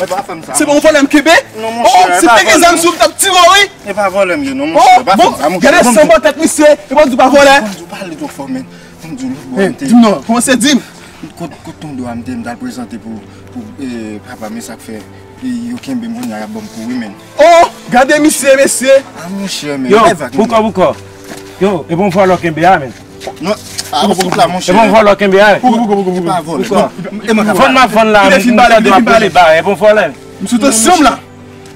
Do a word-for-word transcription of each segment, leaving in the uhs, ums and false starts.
E pa fè m sa. Se pa yon vòlè m kenbe? Non, monchè, oh, si m te gen zam sou m, t ap tire w, wi. E pa vòlè m ye, non, monchè, e pa fè m sa, monchè. Gade sanbò tèt misye, e pa di w pa vòlè. Ban m di w pale twò fò, men. Ban m di w lòt bò a m te ye. Di m non, kòmanse di m. Kot, kot Tondo a m te ye, m t al prezante pou, pou, eh, papa m, e sa k fè, eh, yo kenbe m kounye a, y ap ban m kou, wi, men. Oh, gade misye, mesye. Ah, monchè, men. Yo, bouko, bouko. Yo, e bon vòlè w kenbe a, men. Non, ah, ou fout la, monchè. E bon vòlè w kenbe a, men. Bouko, bouko, bouko, bouko. E pa vòlè. Vann m ap vann la, m tande w ap pale ba, e bon vòlè. M sou tansyon m la.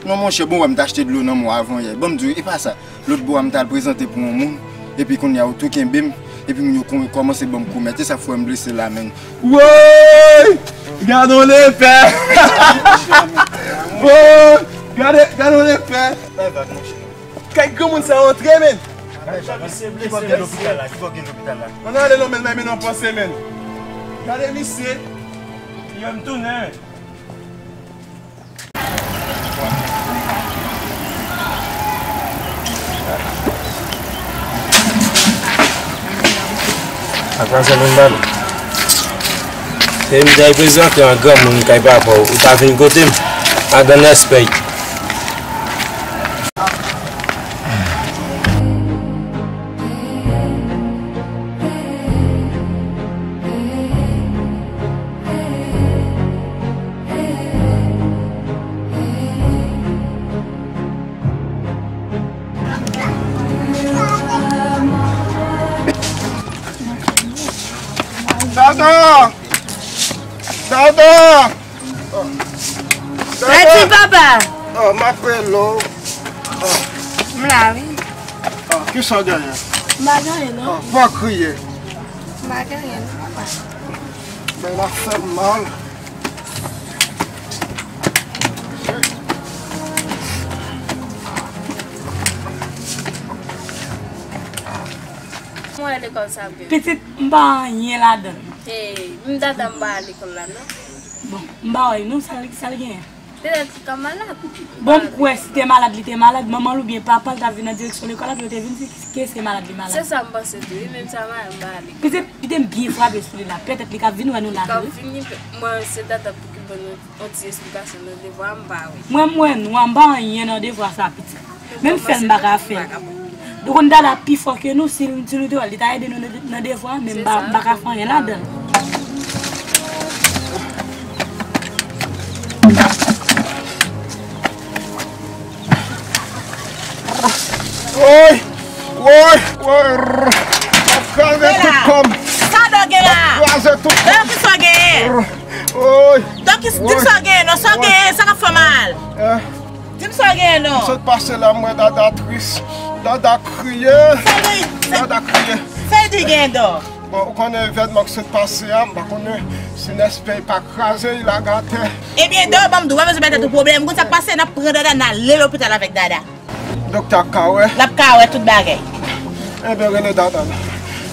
Non, monchè, bon, wè, m t achte dlo nan men w avan yè. Ban m di w, e pa sa. Lòt bò a, m t al prezante pou yon moun, epi kounye a, yo tou kenbe m, epi moun yo kon-, kòmanse ban m kou, mèt, e sa k fè m blese la, men. Woy! Gade yon lepè! Woy! Gade, gade yon lepè! Kèk granmoun sa antre, men! Ki bò gen lopital la? Ki bò gen lopital la? Ann ale non, men, men, men, nan panse, men. Gade misye! Yo, m tounen, men. Ak Marcel Rimbaud. E m t al prezante yon granmoun kay papa w, ou ta vin kote m, madan Nèspèy. Dada! Dada! Dada! Rete, papa! Oh, m ap rele w. Oh. M la, wi. Oh, kisa w genyen? M pa gen anyen, non. Oh, pa kriye. M pa gen anyen, non, papa. Bagay la fè m mal. Mwen lekòl sa byen. Pitit, m pa anyen ladan l. Hey, m dada m pa lekòl la, non. Bon, m pa wè, non, sa l, sa l genyen? Petèt li ka malad. Bon, m kwè si te malad, li te malad, manman l oubyen papa l ta vin nan direksyon lekòl la, pou yo te vin di ke se malad li malad. Se sa m panse tou, wi, menm sa m pa ale. Pitit, pitit m byen frape sou li la. Petèt li ka vin wè nou la tou, wi. Li ka vini, mwen, se dada pou ki ban nou yon ti esplikasyon nan devwa, m pa wè. Mwen, m wè nwa, m pa anyen nan devwa sa, pitit. Menm fè l m pa ka fè l. Nou konn dada pi fò ke nou, si, si nou te wè l, li ta ede nou nan, nan devwa, men m pa, m pa ka fè anyen ladan l. Woy! Woy! Woy! Rrr! M ap kraze tout kò m. Sa dò gen la? M ap kraze tout kò m. Dò ki sa w genyen? Rrr! Woy! Dò ki, di m sa w genyen, non, sa w genyen, sa k ap fè w mal? Eh. Di m sa w genyen non. M sot pase la, m wè dada tris. Dada kriye. Dada kriye. Sa w di genyen dò? Bon, ou konnen evènman k sot pase a, m pa konnen si Nèspèy pa kraze, li lage atè. Ebyen, dò, ban m di w, pa bezwen bay tèt ou pwoblèm. Ou konn sa k pase, n ap pran dada, n ale lopital avèk dada. Doktè ap ka wè. L ap ka wè tout bagay. Ebyen, rele dada la.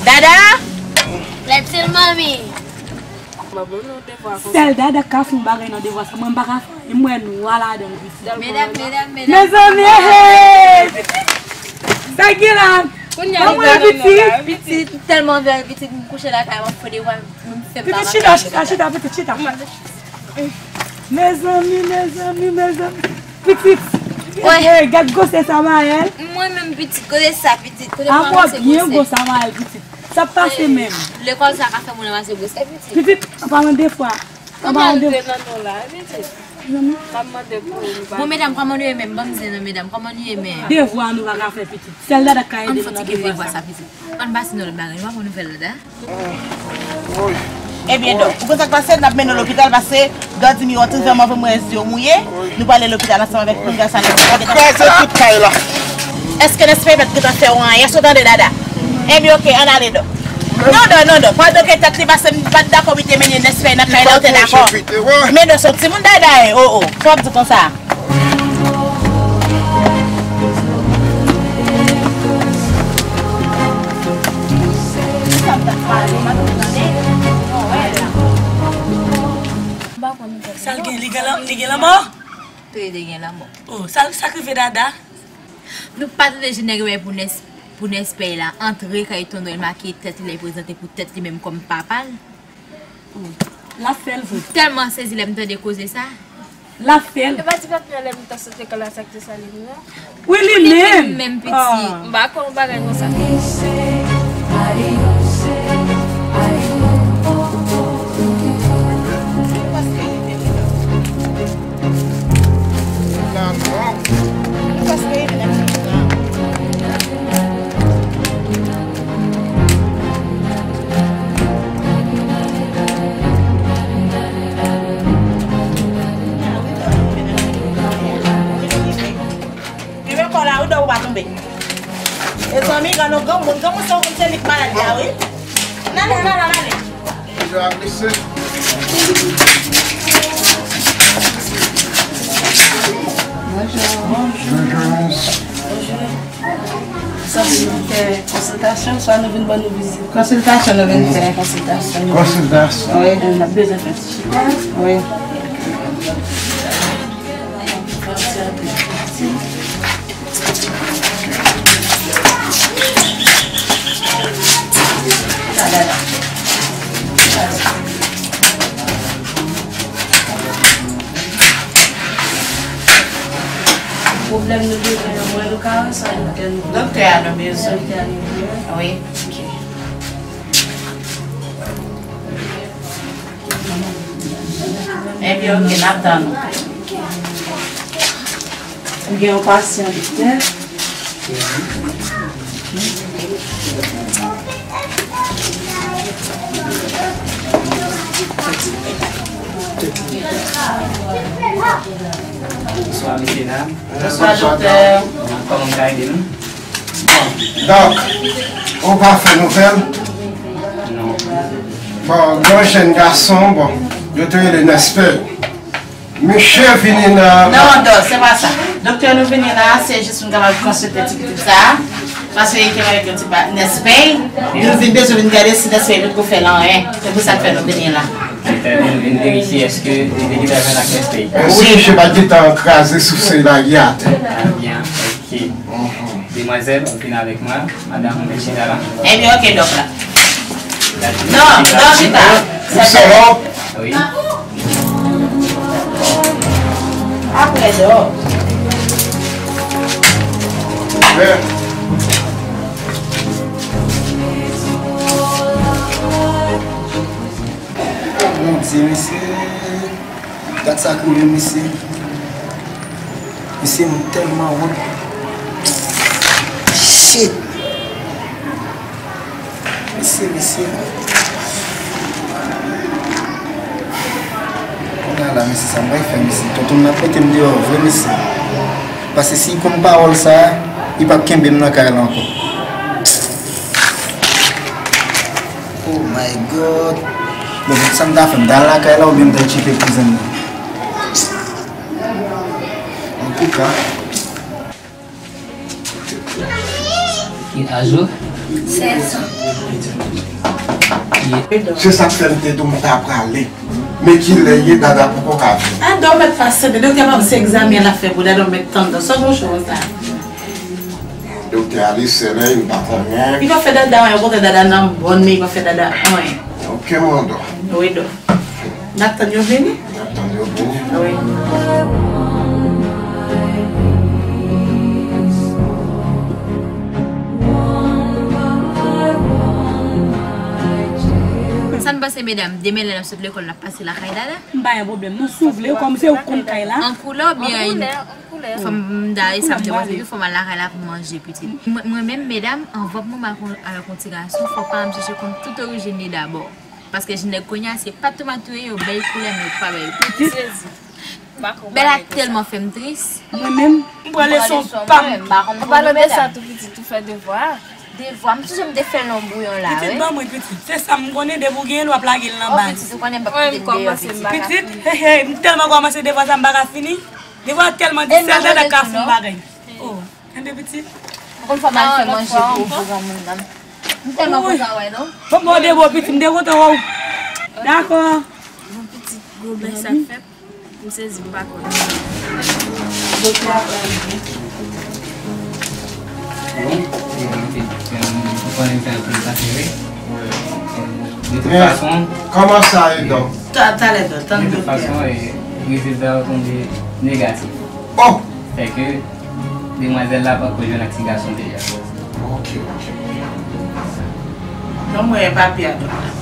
Dada! Lèt sil manmi. Sèl dada k ka fè yon bagay nan devwa sa, mwen m pa ka fè. E m wè nwa ladan l, pitit. Medam, medam, medam. Mezanmi, hey! Sa k gen la? Ban mwen pitit. Pitit, m tèlman vle pitit, m kouche lakay, m ap fè devwa, m fè m pa. Pitit, chita, chita, chita, pitit, chita. Mezanmi, mezanmi, mezanmi. Pitit. Hey, gad gwosès a Maël. Mwen menm pitit, kote sa pitit? Kote m ranmase gwosès? Byen gwos a Maël, pitit. Sa p pase menm. Lekòl sa ka fè moun ranmase gwosès, pitit. Pitit, an palan de fwa. An palan de fwa. Nan non la, pitit. M ap mande pou ou, li pa. Bon, medam, kòman nou ye menm? Ban m zen non, medam, kòman nou ye menm? Devwa nou pa ka fè, pitit. Sèl dada k ka ede nou nan devwa sa. Ann pase nan lòt bagay, nou pa pran nouvèl dada. Ebyen, dò, ou konn sa k pase? N ap mennen w lopital, pase dò di m yo antre, vrèman, vrèman, zye w mouye. Nou prale lopital ansanm avèk moun sa. Kraze tout kay la. Èske Nèspèy mèt gentan fè w anyen? Èske w tande, dada? Ebyen, oke, ann ale, dò. Non, dò, non, dò. Pandan ke tèt li pase, m pa t dakò pou te mennen Nèspèy nan kay la, ou te dakò? Men dò, se yon timoun dada ye, o, o. Sa w ap di konsa? Sa l gen, li gen lan-, li gen lanmò? Tou le de gen lanmò. Oh, sa, sa k rive dada? Nou pa tande jan nèg yo bay pou Nès-, pou Nèspèy la antre kay Tondo, l make tèt li, l prezante pou tèt li menm kòm papa l. Oh, l ap fè l vre. M tèlman sezi lè m tande koze sa. L ap fè l. E pa ti patnè lè m t ap sot lekòl la, sa k te salye m nan? Wi, li menm. Li menm, menm piti. M pa konn yon bagay konsa. Rive kò la, wi, dòk ou pa tonbe. Mezanmi, gade yon granmoun, granmoun sa, ou konn se li k malad la, wi. N ale, n ale, n ale. Bonjou. Bonjou, miss. Swa nou vin fè konsiltasyon, swa nou vin ban nou vizit. Konsiltasyon, nou vin fè konsiltasyon. Konsiltasyon. Wi, n ap bezwen fè ti chita. Wi. Pwoblèm nou bezwen yo, mwen, nou ka wè sa doktè nou. Doktè a nou bezwen. Doktè a nou bezwen. Wi. Ok. Ebyen, ok, n ap tann ou. Ou gen yon pasyan, doktè? Bonswa, mesye dam. Bonswa, doktè. Kòman m ka ede nou? Bon, dòk, ou pa fè nouvèl? Non. Bon, gen yon jèn gason, bon, yo te rele Nèspè. Misye vini nan... Non, dòk, se pa sa. Doktè, nou vini la, se jis pou n kapab konsilte ti pitit sa a. Paske li te avèk yon ti pa Nèspè. Nou vin bezwen vin gade si Nèspè potko fè l anyen. Se pou sa k fè nou vini la. Sètadi nou vin verifye èske li te gentan jwenn ak Nèspè. Èske misye pa t gentan kraze souse lage atè? Ah, byen, ok. Demwazèl, ou vin avèk mwen. Madanm, ou chita la. Ebyen, ok, dòk la. Non, non, chita. Ou solo? Wi. Apre, dòk. Byen. Oh, Bondye, mesye. Gad sa k rive m, mesye. Mesye, m tèlman wont. Shit! Mesye, mesye. Kounye a la, mesye, sa m pral fè, mesye. Tonton m ap mete m deyò vre, mesye. Paske si l konn pawòl sa a, li p ap kenbe m nan kay la ankò. Oh my God. Bon, sa m ta fè, m ta al lakay la oubyen m ta tcheke kouzen m nan? Antouka. Ki aj ou? Sèz an. Se sa k fè m te di w m ta prale. Men kilè ye, Dada poko ka vini. A, dòk mèt pa sede, doktè pa se egzamen l ap fè pou Dada, mèt tann, sa gwo chòz la. Doktè Alice, se lè m pa konnen. Li pa fè Dada anyen, okontrè Dada nan bòn, men li pa fè Dada anyen. Ok, mon dòk. Wi, dòk. N ap tann yo vini? N ap tann yo vini. Wi. Sa n panse, medam? Demen lè n ap sot lekòl, n ap pase lakay Dada? M pa gen pwoblèm. Non, si w vle, kòm se ou k konn kay la. An koulè oubyen an koulè? Fò m da e sa m te panse tou, fò m al lakay la pou m manje pitit. Mwen, mwen menm, medam, anvan pou mwen al konn, al konn ti gason, fò paran m chèche konn tout orijin li dabò. Paske jan nèg kounye a, se pa tomat yo ye, yo bay koulè, men yo pa bay pitit. Bèla tèlman fè m tris. Mwen menm, m pran leson pa m. An palan de sa tou, pitit, ou fè devwa? Devwa, m sonje m te fè l nan bouyon la, wi. Pitit, ban mwen pitit. Se sa m konnen, depi w genyen l, w ap lage l nan baz. Oh, pitit, ou konnen m p ap kite l deyò, pitit. Pitit, hey, hey, m tèlman kòmanse devwa sa, m pa ka fini. Devwa tèlman di, sèl Dada k ka fè m bagay. Oh, kenbe pitit. Ou konn fò m al fè manje pou, pou granmoun nan. M tèlman kontan wè nou. Fò m ba w de mo, pitit, m te kontan wè w. Dakò. Bon, pitit, gwo bèl sa k fèt. M sezi, m pa kwè. Bon, e, m te, m, m konnen m fè anpil pase, wi. De tout fason. Kòman sa ye, dòk? Ta-, talè, dòk, tann doktè. De tout fason, e, Rezilta yo tonbe negatif. Oh! Fè ke demwazèl la poko jwenn ak ti gason deja. Ok, ok. Non, mwen, papye a, doktè.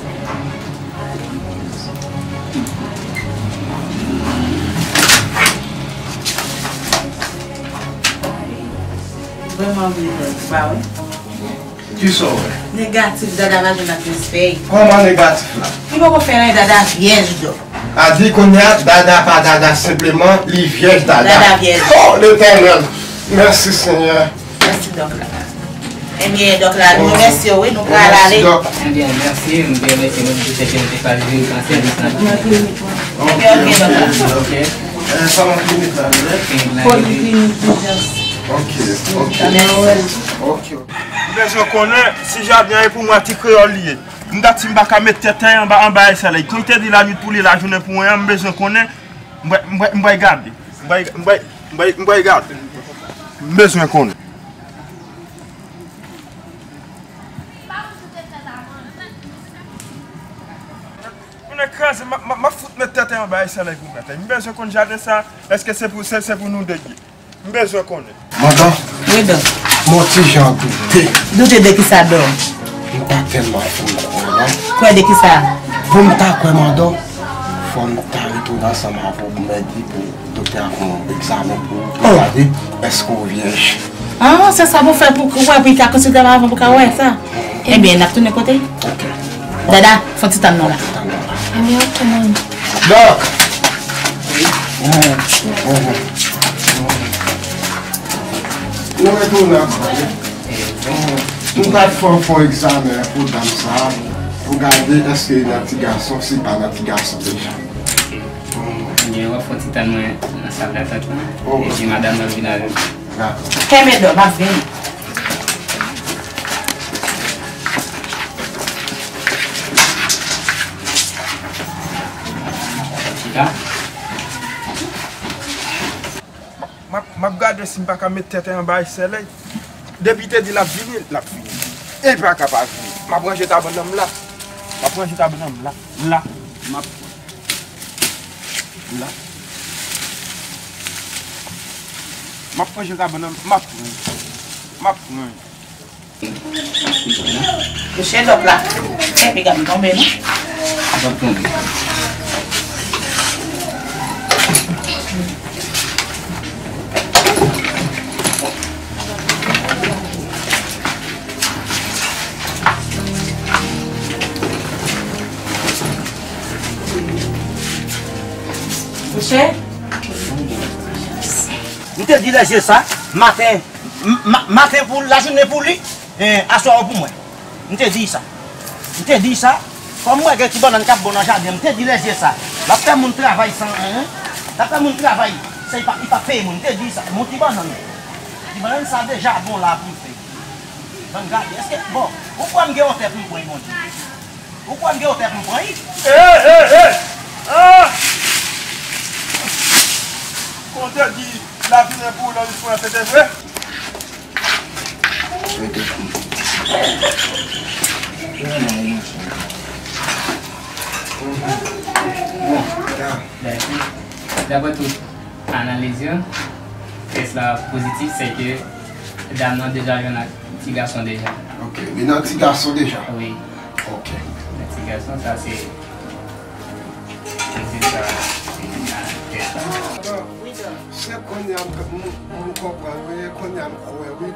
Vrèman vre, doktè, pa wè? Kisa w wè? Negatif, Dada pa jwenn ak respè. Kòman negatif la? Li poko fè anyen, Dada vyèj, dòk. A di kounye a, Dada pa Dada, senpleman, li vyèj Dada. Dada vyèj. Oh, Letènèl! Mèsi, Senyè. Mèsi, dòk la. Ebyen, dòk la, nou remèsye w, wi, nou pral ale. Mèsi, dòk. Ebyen, mèsi, m te remèsye nou pou sèke nou te fasilite nou pran sèvis nan klinik la. Ebyen, ok, dòk la. Ok. Eh, sa nan klinik la, nou ye? Klinik la, wi. Poliklinik Dijans. Ok, ok. Ok. M bezwen konnen si jaden an e pou mwen, ti kreyòl li ye. M ta di m pa ka met tèt anba, anba esèl. Jan te di lannuit pou li, lajounen pou mwen an, m bezwen konnen. M pral, m pral, m pral gade. M pral, m pral, m pral, m pral gade. M bezwen konnen. Moun nan kraze, m, m, m ap fout met tèt anba esèl pou mwen. M bezwen konn jaden sa, èske se pou, se, se pou nou de ye? M bezwen konnen. Mandan. Wi, dòk. M on ti jan doute. Doute de kisa, dòk? M pa tèlman fin kwè, non. Kwè de kisa? Pou m ta kwè, mandan, fò m ta retounen ansanm avè w pou m di pou doktè a fè yon egzamen pou, pou gade èske w vyèj. Ah, se sa pou fè pou, pou wè, pou l ka konsilte m avan pou ka wè sa. Ebyen, n ap tounen kote l. Ok. Dada, fè yon ti tann non la. Tann non la. Ebyen, ok, manmi. Dòk! Nou retounen ankò, wi. Nou pral fè, fè yon egzamen pou dam sa a, pou gade èske li nan ti gason, si li pa nan ti gason deja. Ebyen, w ap fè yon ti tann mwen nan sal datant lan. Epi madanm nan vin avè m. Dakò. Kenbe dòk, m ap vini. Chita. M ap, m ap gade si m pa ka met tèt anba esèl. Depi te di l ap vini, l ap vini. E li pa ka pa vini. M ap ranje kabann nan m la. M ap ranje kabann nan m la. La. M ap pran. La. M ap ranje kabann nan m. M ap pran. M ap pran. Mesye dòk la. Eh, piga m tonbe, non? Dòk tonbe. Mesye? M te di lèzye sa, maten, m, ma, maten pou lajounen pou li, eh, aswè pou mwen. M te di sa. M te di sa. Kòm m wè gen ti bannann k ap bon nan jaden, m te di lèzye sa. L ap fè moun travay san anyen. L ap fè moun travay san li pa, li pa peye moun. M te di sa. Mon ti bannann. Ti bannann sa deja bon la pou m fè. Ban m gade. Èske, bon, ou kwè m gen yon tè pou m pran, Bondye? Ou kwè m gen yon tè pou m pran, wi? Eh, eh, eh! Ah! Konte di la vini pou ou nan listwa, se te vre? Bon, daprè tout analiz yo, tès la pozitif, sèke dam nan deja jwenn ak ti gason deja. Ok, li nan ti gason deja? Wi. Ok. Nan ti gason, sa se rezilta tès la. Wi, dòk. Se kounye a m, m, m konprann, wi, kounye a m kwè, wi.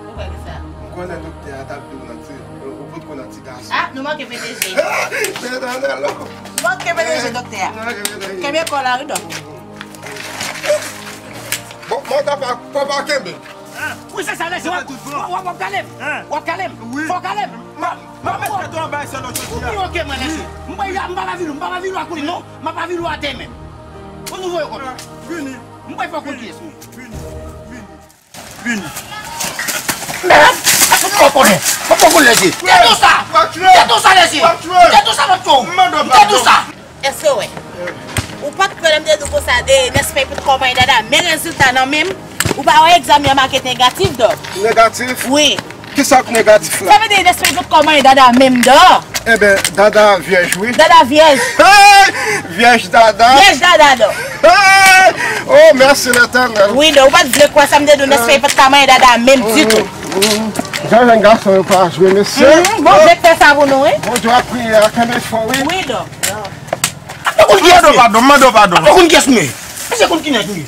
Ou kwè ki sa? M konnen doktè a t ap di w nan ti, ou potko nan ti gason. Ah, nou manke P D G. Letènèl, non. Manke P D G, doktè a. Manke P D G. Kenbe kò la, wi, dòk. Bon, mwen ta pa, pa, pa kenbe. Wi, se sa, lèzye, w ap, w ap, w ap kale m. W ap kale m. Fò w kale m. M ap, m ap met tèt ou anba esèl jodi a. Wi, ok, mwen, lèzye. M pa, m pa, m pa vin, m pa vin lwa kou li, non. M pa vin lwa atè menm. Ou nou voye kò. Vini. M pa fè kou l pyès, wi. Vini. Vini. Mèd! Mwen poko konnen. Mwen poko lèzye. Tèt ou sa! Tèt ou sa, lèzye! Tèt ou sa, mwen poko! Tèt ou sa! Èske w wè? Ou pa t kwè lè m te di w konsa de Nèspè pou t kòmanye dada, men rezilta nan men m. Ou pa wè egzamen an make negatif, dòk? Negatif? Wi. Kisa k negatif la? Sa vle di Nèspè pou t kòmanye dada menm, dòk? Enben, dada vyèj, wi. Dada vyèj. Hey! Vyèj dada. Vyèj dada, dòk. Hey! Oh, mèsi Letènèl. Wi, donk, ou pa t vle kwè sa m te di w, Nèspèy pa t ka manyen dada menm ditou. Jan jèn gason yo pa jwe, mesye. Mhm, Bondye k fè sa pou nou, wi. Bondye ap priye a, kenbe fò, wi. Wi, donk. Mande w padon, mande w padon. Ou konn kiyès m ye? Mesye konn ki nèg m ye.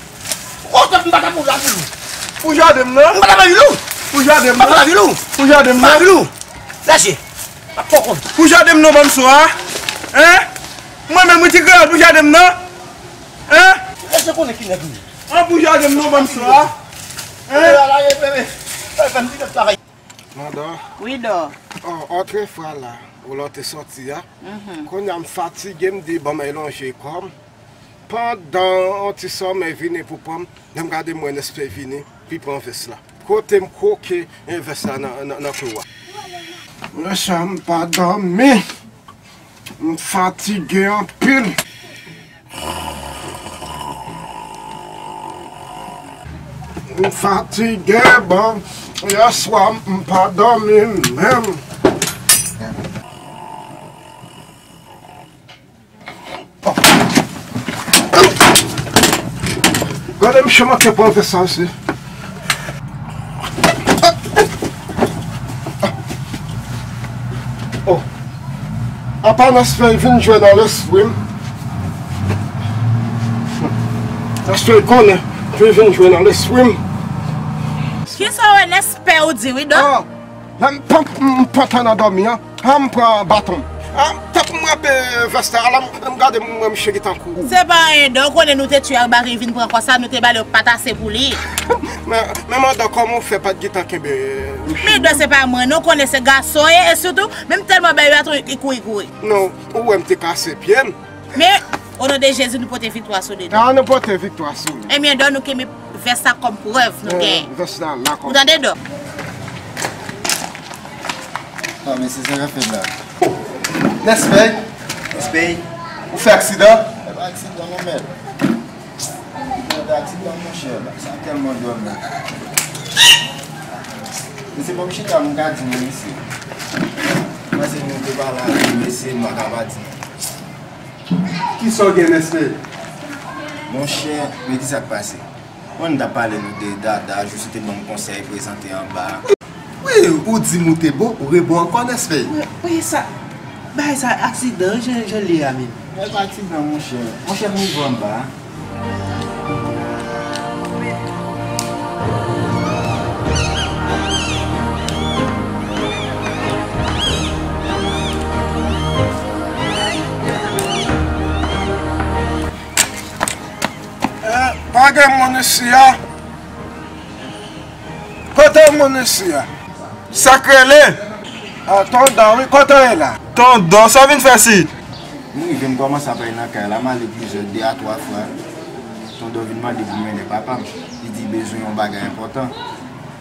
Ou konn m pa t ap la pou ou. Pou jade m nan? M pa t ap la pou ou. Pou jade m nan? M pa t ap la pou ou. Pou jade m nan? M pa t ap la pou ou. Lèche. M ap fè w konn. Pou jade m nan, banm swa. Hein? Mwen menm, wi, ti kreyòl, pou jade m nan? Hein? Lèche konnen ki nèg m ye. An pou jade m non, banm swa. Hein? Manda. Wi, dò. Oh, otrefwa la, ou la w te sòti a. Mhm. Kounye a m fatige, m di, ban m al lonje kò m. Pandan yon ti sòmèy vini pou pran m, lè m gade m wè Nèspèy vini, pou l pran vès la. Kote m kwoke, eh, vès la nan, nan, nan kou a. Mesye, m pa dòmi. M fatige anpil. M fatige, bon. Yèswa, m pa dòmi menm. Gade, misye manke pran vès sa osi. Oh. Apa Nèspèy vin jwe nan lespri m. Nèspèy konnen, li vin jwe nan lespri m. Kisa w wè Nèspèy ou di wi, dò? Ah, lè m pantan nan dòmi an, ah, m pran baton. Ah, tankou m rape vès la, la, m gade m wè misye gentan kouri. Se pa anyen, dò, ou konnen nou te tchwe ak bagay vin pran kò sa, nou te ba l yon patase pou li. Men, men mandan, kòman w fè pa t gentan kenbe misye? Men dò, se pa mwen, non, konnen se gason ye, e sitou, men m tèlman bay baton, li kouri, kouri. Non, ou wè m te kase pye m. Men, o non de Jezi, nou pote viktwa sou li. Ah, nou pote viktwa sou li. Ebyen, dò, nou kenbe vès la kòm prèv nou genyen. Vès la, la kòm. Ou tande, dò? Non, mesye, sa k ap fèt la? Nèspèy? Nèspèy? Ou fè aksidan? E pa aksidan, non, mèt. Mwen te aksidan, monchè, sa tèlman dòl, men. Mesye, ban m chita, m ka di nou, mesye. Mwen se nou te pale avè mesye, m pa ka pa di nou. Kisa w gen, Nèspèy? Monchè, men kisa k pase? Mwen, m t ap pale nou de Dada, jis ou te ban m konsèy, prezante anba. Wi, ou di m ou te bon, ou rebon ankò, Nèspèy. Wi, wi, sa. Bagay sa aksidan, jan, jan l ye a menm. E pa aksidan, monchè. Monchè, m rive anba. Eh, pa gen moun isi a. Kote moun isi a? Sa k rele? Ah, Tondò, wi, kote w ye la? Tondò, sa w vin fè isit? M rive, m kòmanse ap al nan kay la, m ale plizyè, de a twa fwa. Tondò vin mande pou m mennen papa m. Li di li bezwen yon bagay enpòtan.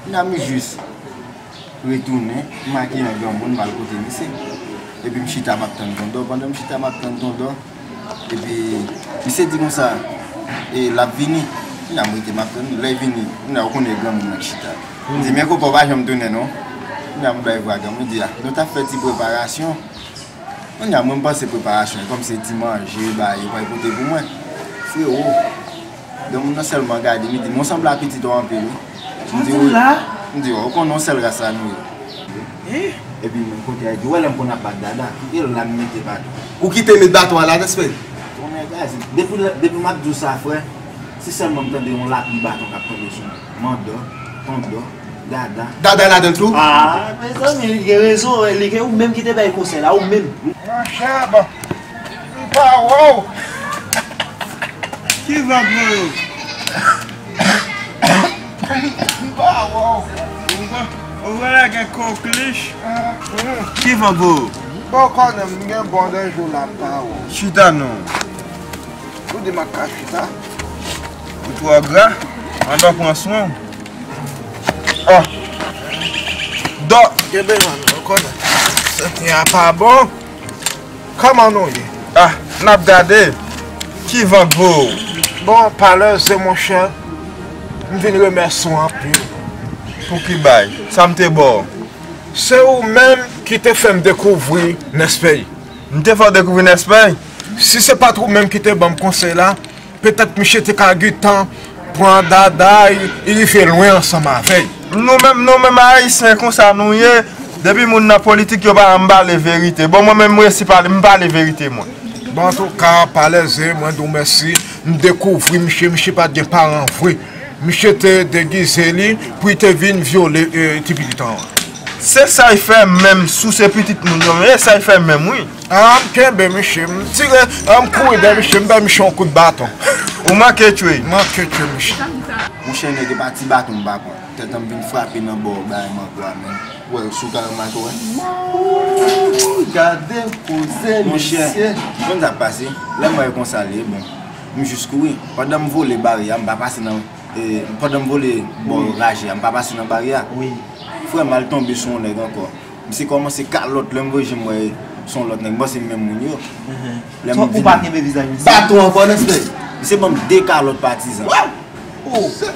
Kounya m jis retounen, m makiye an granmoun, m al kote misye. Epi m chita, m ap tann Tondò. Pandan m chita, m ap tann Tondò, epi misye di konsa, e, l ap vini. Kounya m rete, m ap tann li. Lè l vini, kounya ou konnen granmoun nan k chita. M di, "Men konpa, w pa janm tounen non." Kounya m bay vwa granmoun, m di, "A, nou t ap fè ti preparasyon." Kounya mwen, m panse preparasyon, kòm se ti manje, bagay, yo pral pote pou mwen. Frewo, granmoun nan sèlman gade m, li di, "Men w sanble a pitit ou anpil, wi." M di, "Wi." M di, "Wi, ou konnen yon sèl ras la nou ye." Epi menm kote a, li di, "Ou wè lè m konn ap bat Dada, kite l la m mete baton." Ou kite met baton an la, Nèspèy? Tonnè gazi. Depi, depi m ap di w sa, frè, si sèlman m tande yon lapli baton k ap tonbe sou mwen. Mandò, Tondò, Dada. Dada ladan l tou? Ah, mezanmi, li gen rezon, li gen ou menm ki te bay konsèy la, ou menm. Monchè, bon, m pa wè w. Ki van k voye w? M pa wè w. Ou wè, ou wè la gen koklich. Ki van k voye w? Bon, konnen m gen bon de jou la, m pa wè w. Chita non. Ou di m ap ka chita? Ou twò gra? Ann pran swen w. Ah. Dò. Kenbe jan nou, ou konnen. Senti a pa bon. Kòman nou ye? Ah, n ap gade. Ki van k voye w? Bon, palè se monchè. M vin remèsye w anpil. Pou ki bay? Sa m te ba w? Se ou menm ki te fè m dekouvri Nèspèy. M te fè w dekouvri Nèspèy? Si se pa t ou menm ki te ban m konsèy la, Petèt misye te ka gentan pran Dada, li rive lwen ansanm avè l. Nou menm, nou menm Ayisyen konsa nou ye. Depi moun nan politik yo pa janm pale verite. Bon, mwen menm m resi pale, m pale verite mwen. Bon, antouka, Palèze, mwen di w mèsi. M dekouvri misye, misye pa t gen paran vre. Misye te degize li pou li te vin vyole, eh, ti pitit an. Se sa l fè menm, si w se pitit moun yo, e sa l fè menm, wi. Ah, m kenbe misye, m tire, ah, m kouri dèyè misye, m bay misye yon kout baton. Ou manke tchwe. M manke tchwe misye. Monchè, nèg, e pa ti baton m pa pran. Tèt an m vin frape nan bò bay mango a, menm. Wè, si w ka remake, wè. Wouy, gade koze, monchè, mesye. Konn sa k pase? Lè m wè l konsa l ye, bon, m jis kouri. Pandan m vole baryè a, m pa pase nan, e, pandan m vole bò raje a, m pa pase nan baryè a. Wi. Frè m al tonbe sou yon nèg ankò. Misye kòmanse kalòt, lè m voye je m wè se yon lòt nèg, m panse menm moun yo. Lè m di ou pa kenbe vizaj misye. Baton ankò nan fè. Misye ban m de kalòt patizan.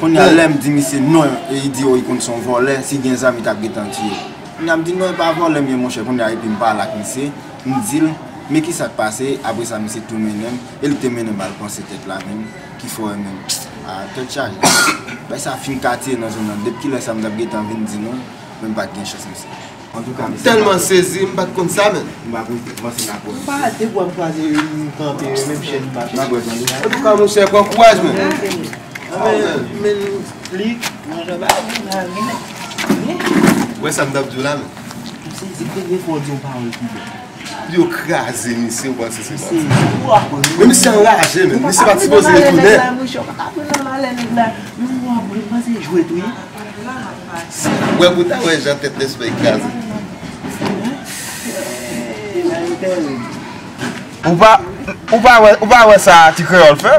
Kounye a lè m di misye non, e li di oh, li konn se yon vòlè, si gen zam li t ap gentan tiye. Kounye a m di non, e pa vòlè m ye monchè. Kounye a epi m pale ak misye, m di l men kisa k pase, apre sa misye tou mennen m, e li te mennen m al panse tèt la menm, ki fè w wè menm. Ah, tèt chaje. Bay sa fin katye nan zòn nan, depi kilè sa m t ap gentan vin di non, men m pa t gen chans misye. Antouka, mesye, tèlman sezi, m pa t konn sa menm. M pa koute, m panse n ap wè. M pa de bwa m kwaze, m kanpe, menm chèn m pa fè. N ap wè tande. Antouka, monchè, pran kouraj menm. Amen. Men li, nan jan bagay la, men. Wè sa m t ap di w la menm. M sezi premye fwa w di yon pawòl pi bèl. Yo kraze misye, ou panse se sa? Men misye anraje menm, misye pa t sipoze retounen. Misye pa t pran nan malè nèg la. Men w ap wè, m panse jwèt wi. Wè pou ta wè jan tèt lespè kraze. Ou pa, ou pa wè, ou pa wè sa ti kreyòl fè?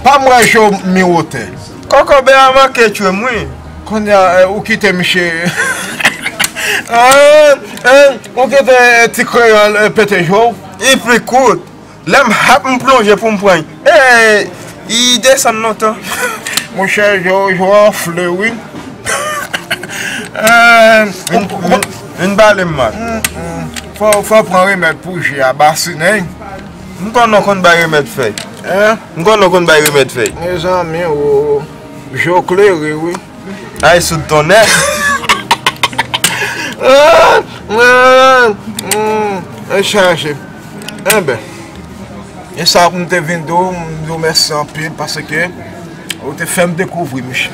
Pa m wè je w miwotè. Kokobe a manke tchwe m wi. Kounye a, eh, ou kite misye. Eh, eh, ou kite, eh, ti kreyòl, eh, pete je w. Li pi kout. Lè m hap m plonje pou m pran l. Eh, li desann lontan. Monchè, je w, je w anfle wi. Eh, vin, vin, vin pale m mal. Fò, fò pran remèd pou je a, basinen. M konn ou konn bay remèd fèy. Hein? M konn ou konn bay remèd fèy. Mezanmi, o, je w klere wi. Ay, sou tonnè. Ah, ah, hmm, e chaje. Enben, e sa m te vin di w, m di w mèsi anpil paske ou te fè m dekouvri misye.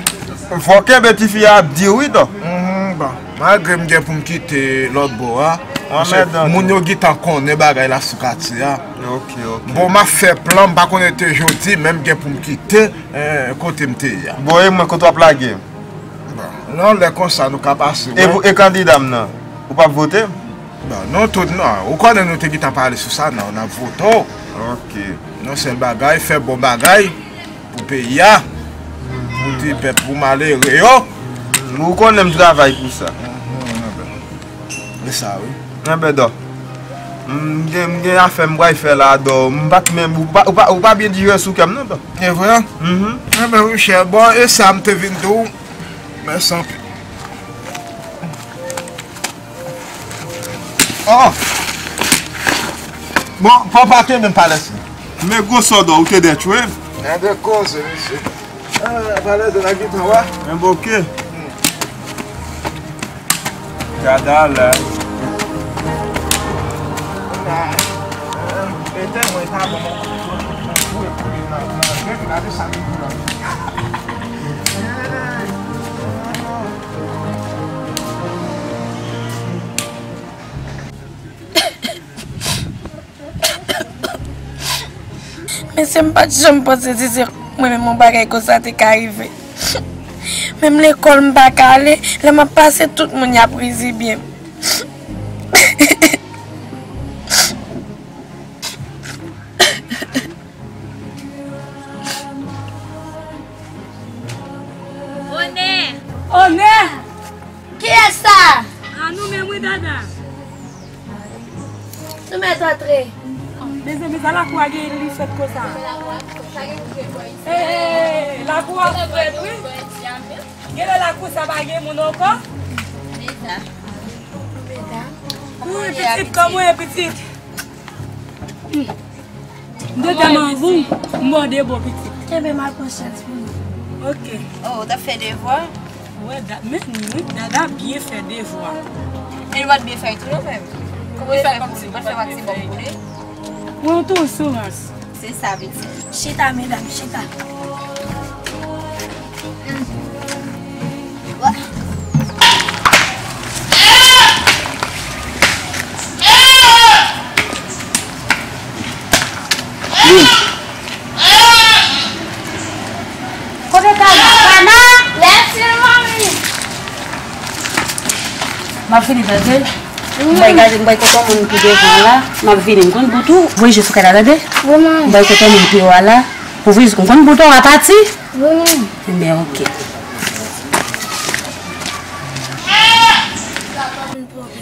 Fò kenbe tifi a ap di wi, non. Mhm, bon. Malgre m gen pou m kite lòt bò a, paske moun yo gentan konnen bagay la sou katye a. Ok, ok. Bon, m ap fè plan, m pa konnen te jodi, men m gen pou m kite, eh, kote m te ye a. Bon, e mwen, kote w ap lage m? Bon, nan lè konsa, nou ka pase, e wè. Pou, e kandida m nan, ou p ap vote m? Bon, nou tout, non, ou konnen nou te gentan pale sou sa, non, n ap vote w. Ok. Yon sèl bagay, fè bon bagay pou peyi a, pou ti pèp, pou malere yo. Ou konnen m travay pou sa. Mhm, enben. E sa, wi. Enben, dò. M gen, m gen afè m pral fè la, dò. M pa t menm, ou pa, ou pa, ou pa byen digere sou kè m, non, dò. E vre? Mhm. Enben, wi, chè. Bon, e sa m te vin di w. Mèsi anpil. Oh! Bon, papa te menm palès. Men gwosò dò, ou te dètchwe? Gen de koze, mesye. Ah, palès de la gitan, wa? Men boke. Gade alè. Etè mwen ta bon, mwen fouye pou li nan, nan, gade sa li di la. Mesye, m pa t janm panse si se mwen menm yon bagay konsa te ka rive. Menm lekòl m pa ka ale, lè m ap pase tout moun y ap rizibye m. Onè! Onè! Kiyès sa? A nou menm wi, Dada. Nou mèt antre. Mezanmi, sa lakou a gen li fèt konsa. Hey, lakou a frèt wi. Genlè lakou sa pa gen moun ankò. Wi, pitit, kòman w ye, pitit? M te tèlman anvi w, m ba w de bon pitit. Enben, m al pran chèz pou nou. Ok. Oh, w t ap fè devwa? Wè, da, men, wi, Dada byen fè devwa. Men li pa t byen fè tou non, frè m. Kòman li fè kòmsi li pa t fè maksimòm pou li? Mwen, yon tou sou rans. Se sa, pitit. Chita, medam, chita. Kote Kana? Kana? Lève, manmi. M ap vini, tande. M bay gade, m bay kote moun ki devan la. M ap vini, m konn bout ou. Voye je sou kay la, tande. Wi, manmi. M bay kote moun pi wo a la. Pou vini, m konn bout ou a pati. Wi, manmi. Enben, ok.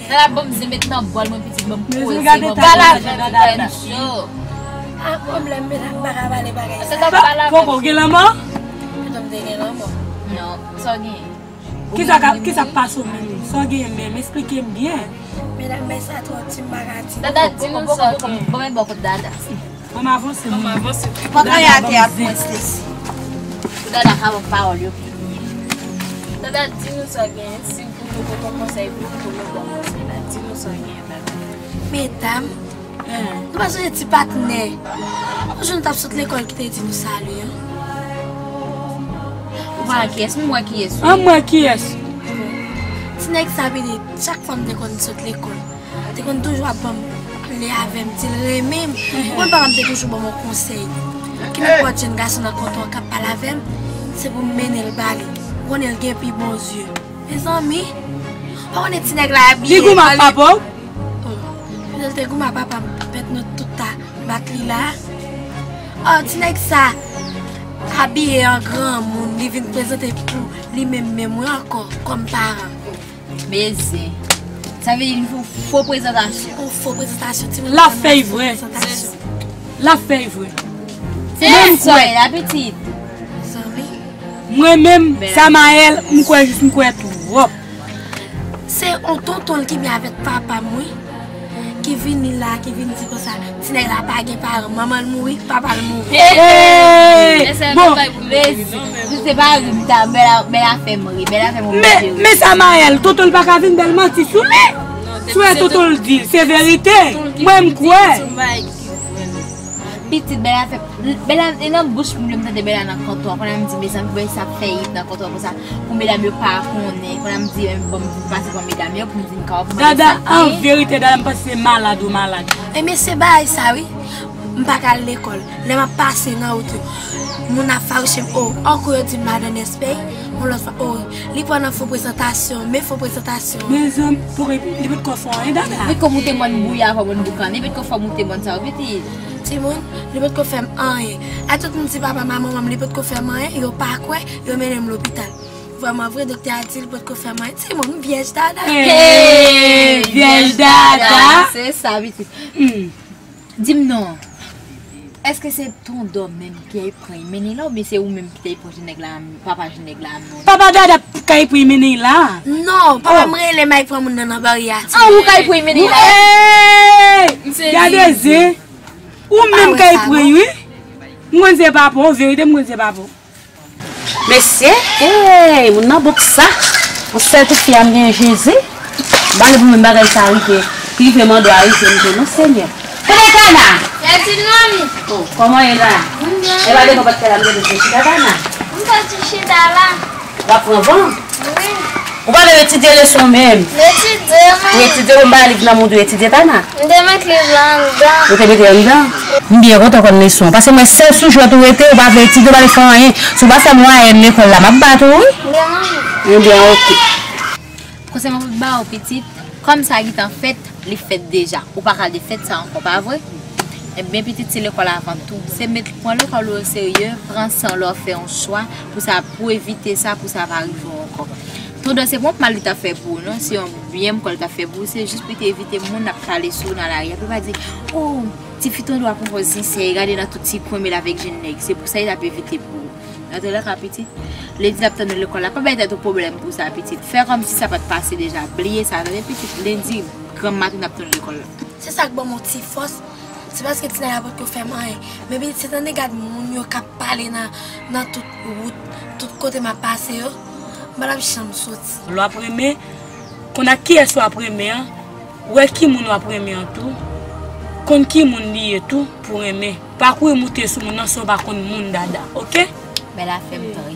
Dada, ban m zen met nan bòl mwen, pitit, ban m poze, ban m poze, ban m poze. A pwoblèm, medam, m pa ka pale bagay sa. Poko gen lanmò? Pito m te gen lanmò. Non, sa w genyen? Kisa k ap, kisa k pase w menm? Sa w genyen menm? Esplike m byen. Medam, men sa twò di m pa ka di. Dada, di nou sa w genyen. Bon, men bò kot Dada. Ban m avanse, mwen. Ban m avanse. Fòk anyen atè a pou mwen, Stacy. Pou Dada ka ban m pawòl yo pi byen. Dada, di nou sa w genyen. Si w pou nou ba w konsèy, pou nou ba w konsèy la. Di nou sa w genyen, Dada. Medam, nou pa sonje ti patnè. Yon jou nou t ap sot lekòl ki te di nou sali an. Ou pa wè kiyès, m wè kiyès, wi. An m wè kiyès. Ti nèg sa vini, chak fwa m te konn sot lekòl, te konn toujou ap ban m pale avè m, di l renmen m. Ou konn papa m te toujou ban m yon konsèy. Ki nenpòt jèn gason nan kontwa k ap pale avè m, se pou m mennen l ba li. Ou konnen l gen pi bon zye. Mezanmi, ou pa konnen ti nèg la abiye. Li goumen ak papa w? Oh, petèt l te goumen ak papa m, pèt nou tout ta bat li la. Oh, ti nèg sa abiye an granmoun, li vin prezante pou li menm menm wi ankò, kòm paran. Men zen. Sa vle di li fè yon fo prezantasyon. Yon fo prezantasyon, timoun. L ap fè y vre. L ap fè y vre. Se menm sa la, pitit. Zanmi. Mwen menm, Samaël, m kwè jis m kwè twòp. Se yon tonton l ki byen avèk papa m, wi. Ki vini la, ki vin di konsa, ti nèg la pa gen paran, manman l mouri, papa l mouri. Hey! Bon, se pa ri m ta, bèl a, bèl a fè m ri, bèl a fè m ri. Men, men Samaël, tonton l pa ka vin bèl manti sou li. Sou e tonton l di, se verite. Mwen m kwè. Pitit Bèla fè, Bèla, e nan bouch moun yo m tande Bèla nan kontwa. Kounye a m di, mezanmi, bagay sa ap fè hit nan kontwa konsa. Pou medam yo pa konnen. Kounye a m di, men bon, m vin pase pou medam yo, pou m vin ka ofri bagay sa. Dada, an verite, Dada, m panse se malad ou malad. Ebyen, se bagay sa, wi. M pa ka al lekòl. Lè m ap pase nan wout yo, moun ap fache m, o, ankou yo di m madan Nèspèy, yon lòt fwa, o, li pran nan fo prezantasyon, men fo prezantasyon. Mezanmi, pou li potko fè anyen, Dada. Li potko moute mòn bouyi avan mòn boukane, li potko fè moute mòn sa yo, pitit. Timoun, li potko fè m anyen. A tout moun di papa m a manman m, li potko fè m anyen, yo pa kwè, yo mennen m lopital. Vrèman vre, doktè a di li potko fè m anyen. Timoun, m vyèj Dada. Hey, vyèj Dada. Se sa, pitit. Hmm. Di m non, èske se Tondò menm ki ay pran y mennen la, oubyen se ou menm ki t ay pran jèn nèg la, papa jèn nèg la non? Papa Dada k ay pran y mennen la. Non, papa m rele m ay pran moun nan nan baryè a. An, ou k ay pran y mennen la? Hey! Gade zen. Ou menm k ay pran y, wi. M konn se papa w, verite m konn se papa w. Mesye, hey, moun nan bouk sa. Yon sèl tout fi a m gen Jezi. M pa vle pou menm bagay sa rive. Ki rive mande a rive m tou non, Senyè. Kote Kana? Etid, manmi. Oh, kòman ye la? M byen. E pa devan pòt kay la m te bezwen chita, Kana? M soti chita la. W ap pran van? Wi. Ou pa vle etidye leson menm? M etidye, manmi. Ou etidye, bon, m ba liv nan moun ou etidye, Kana? M te met liv la anndan. Ou te mete anndan? M byen kontan konn leson. Paske mwen sèl sou jwèt ou rete, ou pa vle etidye, ou pa vle fè anyen. Si w pa fè mwayèn lekòl la, m ap bat ou, wi. Byen, manmi. Ebyen, oke. Konsèy mwen pou ba ou, pitit, kòm sa gentan fèt, li fèt deja. Ou pa ka defèt sa ankò, pa vre? Ebyen, pitit, se lekòl avan tou. Se met, pran lekòl ou oserye, pran san lè w fè yon chwa pou sa, pou evite sa, pou sa pa rive w ankò. Tondò se pa yon mal li t ap fè pou ou, non. Se yon byen m kwè li t ap fè pou ou. Se jis pou te evite moun ap pale sou ou nan lari a. Pou pa di, o, tifi Tondò ap yon fò sensè, gade nan tout ti kwen, men l avèk jèn nèg. Se pou sa li t ap evite pou ou. Nan toulèka, pitit, lendi l ap tann ou lekòl la. Pa bay tèt ou pwoblèm pou sa, pitit. Fè kòmsi sa pa t pase deja. Bliye sa, tande, pitit. Lendi, granm maten n ap tann ou lekòl la. Se sa k ban m yon ti fòs. Se paske ti Naya potko fè m anyen. Men pitit, se tande gad moun yo k ap pale nan, nan tout wout, tout kote m ap pase yo. M pa t ap janm soti. Lè w ap renmen, konn ak kiyès w ap renmen an, wè ki moun w ap renmen an tou, konn ki moun li ye tou pou renmen. Pa kouri moute sou moun nan san w pa konn moun Dada, oke? Bèl afè m tan.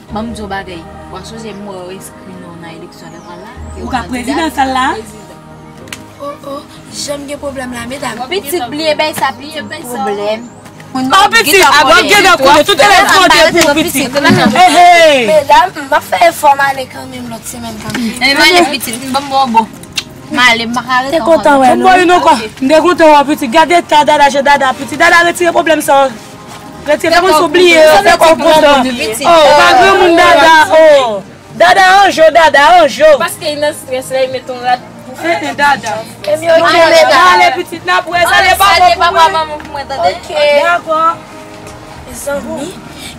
Ban m di w bagay. W ap sonje m wè yo enskri non w nan eleksyon elektoral la? Ou ka prezidan sal la? Oh, oh, janm gen pwoblèm la, medam. Pitit, bliye bay sa, pitit, pwoblèm. Oh, pitit, w ap gen dan konnen, tout elèv konte pou pitit. Hey, hey. Medam, m ap fè efò m ale kanmenm lòt semèn kanmenm. Eh, m ale pitit, ban m bon bon. M ale, m pa ka rete ankò. Te kontan wè nou. M ba w youn ankò. M te kontan wè pitit. Gade eta Dada, jan Dada pitit. Dada retire pwoblèm sa. Retire, pa konn si w bliye, fè kò w kontan. Oh, pa granmoun Dada, oh. Dada anjo, Dada anjo. Paske li nan strès la, li met yon rad pou fè. Eh, eh, Dada. Ebyen, ok, medam. Ale pitit, n ap wè, sa de papa pou mwen. Ok. Dakò. Mezanmi,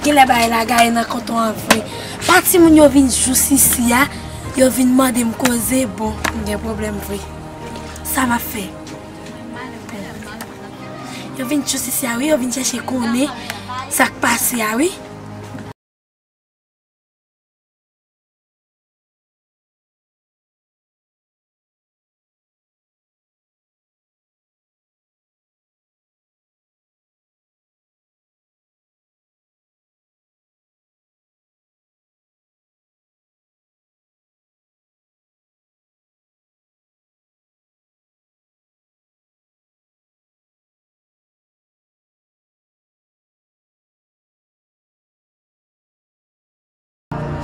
genlè bagay la gaye nan kanton an vre. Pa timoun yo vin jous isi a, yo vin mande m koze, bon, m gen pwoblèm vre. Sa m ap fè? Yo vin jous isi a wi, yo vin chèche konnen sa k pase a wi.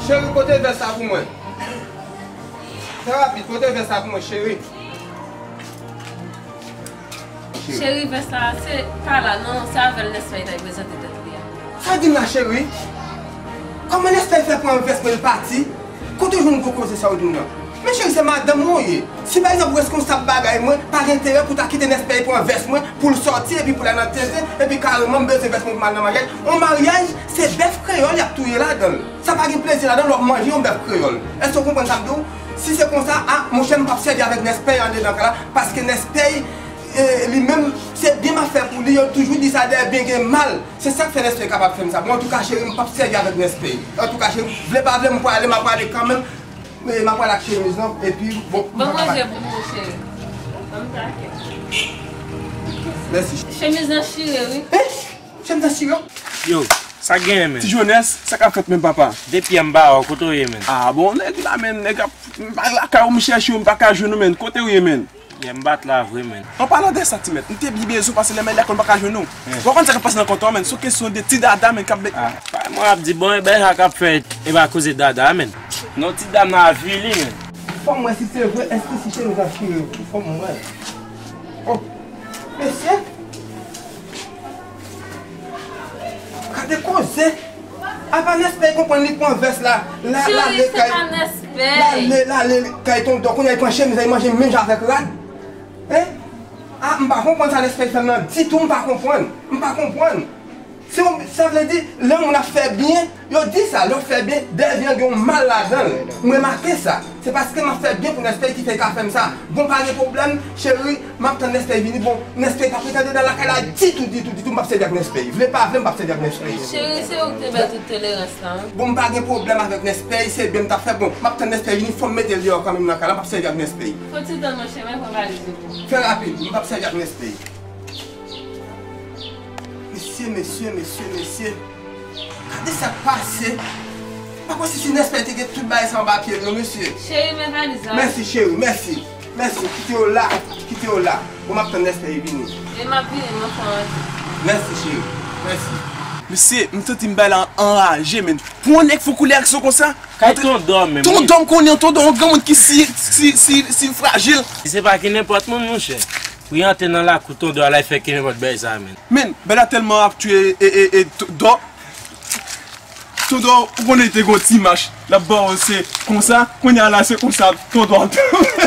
Cheri, pote vès la pou mwen. Trè rapid, pote vès la pou mwen, cheri. Cheri, vès la, se pa la, non, se avè l Nèspèy ta prezante tèt li a. Sa w di m la, cheri? Kòman Nèspèy fè pran vès mwen, l pati? Kote w jwenn gwo koze sa w di m nan? Men cheri, se madanm mwen w ye. Si pa egzanp ou reskonsab bagay mwen, pa gen enterè pou w ta kite Nèspèy pran vès mwen pou l sòti epi pou l al nan tenten, epi kareman m bezwen vès mwen pou m al nan maryaj. On maryaj, se bèf kreyòl y ap touye ladan l. Sa pa gen plezi ladan l, w ap manje yon bèf kreyòl. Èske w konprann sa m di w? Si se konsa, a, monchè, m p ap sèvi avèk Nèspèy andedan kay la, paske Nèspèy, e, li menm, se byen m ap fè pou li, yo toujou di sa dèyè byen gen mal. Se sa k fè Nèspèy kapab fè m sa. Bon, antouka, cheri, m p ap sèvi avèk Nèspèy. Antouka, cheri, vle pa vle, m prale, m ap prale kanmenm. E, m ap prale ak chemiz lan, epi, bon, m pa ka pale. Ban m ranje pou ou, cheri. Ban m plake. Mèsi. Chemiz lan chire, wi. Eh! Chemiz lan chire? Yo, sa k genyen, menn? Ti Jones, sa k ap fèt, menn, papa? Depi yè m pa wè w, kote w ye, menn? Ah, bon, nèg la, menn, nèg ap, m pa lakay ou, m chèche w, m pa ka jwenn ou, menn. Kote w ye, menn? Yè m pa t la vre, menn. An palan de sa, ti mèt, m te byen bezwen w, paske lè m ale lakay ou, m pa ka jwenn ou. Ou konn sa k ap pase nan kanton an, menn? Se yon kesyon de ti Dada, menn, k ap be- Ah, pa mwen ap di, bon, e bagay sa k ap fèt, e pa koze Dada, menn. Non, ti dam nan avili, menn. Fò m wè si se vre, èske si chemiz lan chire, fò m wè. Oh, mesye. Gade koze. Apa Nèspèy konprann li pran vès la, la, l ale kay, l ale, l ale kay tonton, kounye a li pran chemiz la, li manje menm jan avèk rad. Hein? Ah, m pa konprann sa Nèspèy fè m nan ditou, m pa konprann. M pa konprann. Se yon, sa vle di, lè moun ap fè byen, yo di sa, lè w fè byen, dèyè byen an gen yon mal ladan l. M remake sa. Se paske m ap fè byen pou Nèspèy ki fè l ka fè m sa. Bon, pa gen pwoblèm, cheri, m ap tann Nèspèy vini. Bon, Nèspèy p ap ret andedan lakay la ditou, ditou, ditou. M p ap sèvi ak Nèspèy. Vle pa vle, m p ap sèvi ak Nèspèy. Cheri, se ou ki te bay tout tolerans lan, wi. Bon, m pa gen pwoblèm avèk Nèspèy, se byen m t ap fè. Bon, m ap tann Nèspèy vini, fò m mete l deyò kanmenm nan kay la, m p ap sèvi ak Nèspèy. Fò ti tann, monchè, mwen pran valiz ou pou ou. Fè rapid, m p ap sèvi ak Nèspèy. Mesye, mesye, mesye, mesye. Gade sa k pase. Pa kwè si Nèspèy te gen tout bagay sa anba pye l non, mesye. Cheri, men valiz la. Mèsi, cheri, mèsi. Mèsi, kite yo la, kite yo la. Bon, m ap tann Nèspèy vini. E m ap vini, mwen fè yon ti. Mèsi, cheri, mèsi. Mesye, m santi m bay la anraje, menn. Pou yon nèg fou koulè ak sa konsa. Kay Tondò menm, wi. Tondò m konnen, Tondò yon granmoun ki si, si, si, si frajil. Se pa ki nenpòt moun, monchè. Pou y antre nan lakou Tondò a la, y fè ki nenpòt bagay sa, menn. Menn, bagay la tèlman ap touye, e, e, e, Tondò. Tondò, ou konnen te gon ti mach, l ap ba w se konsa, kounye a la se konsa, Tondò ap.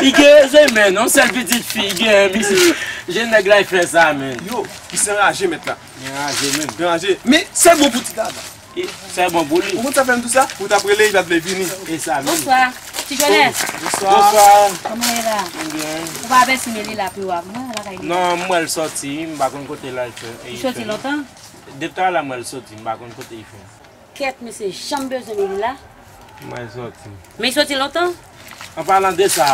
Li gen rezon, menn, yon sèl pitit fi, li gen, misye, jan nèg la fè sa, menn. Yo, misye anraje, mèt la. Li anraje, menn. Li anraje. Men, se bon pou ti Dada. E, se bon pou li. Ou konn sa fè m di w sa? Ou t ap rele, li pa t vle vini. E sa menm. Bonswa. Ti Jolès. Bonswa. Bonswa. Kòman w ye la? Mwen byen. Ou pa avèti Meli la pi w ap mwen lakay li? Non, m wè l sòti, m pa konn kote l al fè. Li sòti lontan? Depi talè m wè l sòti, m pa konn kote l fè. Kèt, mesye, jan m bezwen Meli la. M wè l sòti. Men l sòti lontan? An palan de sa,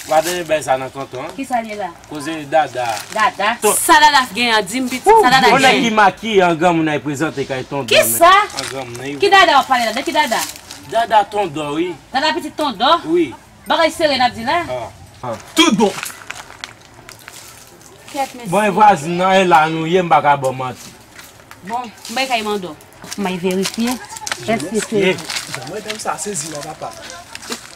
w a tande bèl sa nan kanton an? Kisa l ye la? Koze Dada. Dada? Sa Dada gen an di m pitit, sa Dada gen? Yon nèg ki makiye an granmoun al prezante kay Tondò. Kisa? An granmoun, wi. Ki Dada w ap pale la? De ki Dada? Dada Tondò, wi. Dada pitit Tondò? Wi. Bagay serye n ap di la? Ah. Tout bon. Kèt, mesye. Bon, e vwazin nan, e la nou ye, m pa ka ba w manti. Bon, m bay kay Mandò. M bay verifye. Èske se... Jan madanm sa sezi la, papa.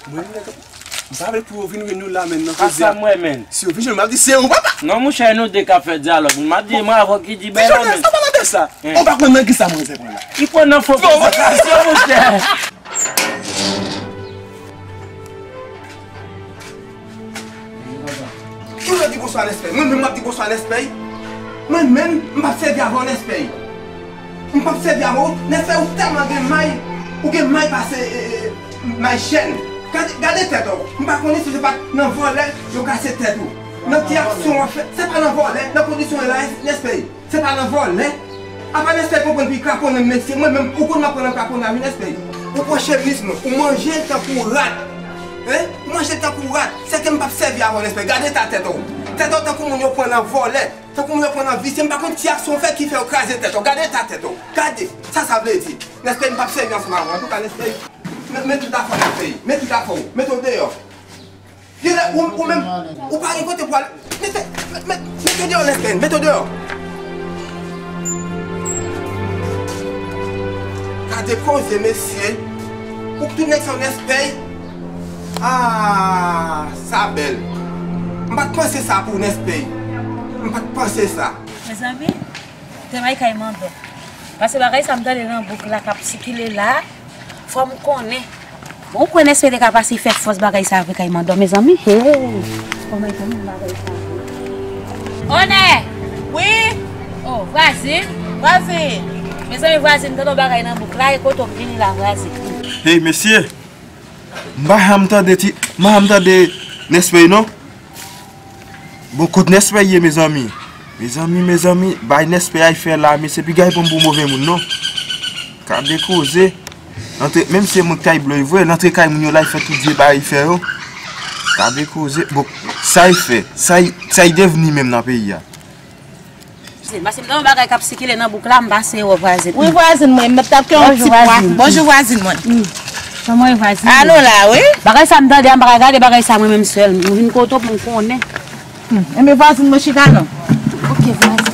Mwen, m pa vle pou yo vin jwenn nou la menm nan koze a. Sa m wè menm. Si yo vin jwenn m, m ap di se ou, papa. Non, monchè, nou de k ap fè dyalòg. M ap di, mwen avè w ki di bèl la menm. Sa pa nan tèt sa. Ou pa konn nan kisa manzè pran la. Li pran nan fo prezantasyon, monchè. Ki lè di bonswa Nèspèy? Mwen menm m ap di bonswa Nèspèy? Mwen menm, m p ap sèvi avè w Nèspèy. M p ap sèvi avè w. Nèspèy, ou tèlman gen may, ou gen may pase, e, e, may chèn. Gade, gade tèt ou. M pa konnen si se pa t nan vòlè yo kase tèt ou. Nan ti aksyon w ap fè, se pa nan vòlè, nan kondisyon w ye la, Nèspèy. Se pa nan vòlè. Apa Nèspèy konprann pi kraponnen m, mesye. Mwen menm, ou konn m ap pran nan kraponnen wi, Nèspèy. Ou pran chemiz mwen, ou manje l tankou rat. Hein? Ou manje l tankou rat. Sèke m p ap sèvi avè w, Nèspèy. Gade eta tèt ou. Tèt ou tankou moun yo pran nan vòlè. Tankou moun yo pran nan visye. M pa konn ti aksyon w fè ki fè yo kraze tèt ou. Gade eta tèt ou. Gade. Sa sa vle di. Nèspèy, m p ap sèvi ansanm avè w. Antouka, Nèspèy, met, met tout afè w, Nèspèy. Met tout afè w. Mete w deyò. Genlè ou, ou menm, ou pa gen kote pou ale. Mete, met, met, mete w deyò, Nèspèy, mete w deyò. Gade koze, mesye. Ou tout nèg sa w Nèspèy. Ah, sa bèl. M pa t panse sa pou w, Nèspèy. M pa t panse sa. Mezanmi, te bay kay Mandò. Paske bagay sa m tande nan bouk la k ap sikile la, fò m konnen. Bon, ou kwè Nèspèy te ka pase fè fòs bagay sa vre kay Mandò, mezanmi? Hey! Kòman e konn bagay sa vre? Onè! Wi? Oh, vwazin? Vwazin! Mezanmi, vwazin, m tande yon bagay nan bouk la, e kote w vini la, vwazin? Hey, mesye! M pa janm tande ti, m pa janm tande Nèspèy non. Bon, kot Nèspèy ye, mezanmi? Mezanmi, mezanmi, bay Nèspèy ay fè la, mesye, piga l pran m pou move moun, non. Gade koze. Antre, menm si se moun k tay blo vre, l antre kay moun yo la, l fè tout vye bagay l fè yo. Gade koze. Bon, sa l fè? Sa l, sa l devni menm nan peyi a? Vwazin, paske m tande yon bagay k ap sikile nan bouk la, m pase wè w vwazin. Wi, vwazin mwen, m t ap kè yon ti pwa. Bonjou, vwazin mwen. Hmm. Kòman w ye, vwazin? Alo la, wi. Bagay sa m tande a, m pa ka gade bagay sa mwen menm sèl. M vin kote w pou m konnen. Hmm. Enben, vwazin mwen, chita non. Ok, vwazin.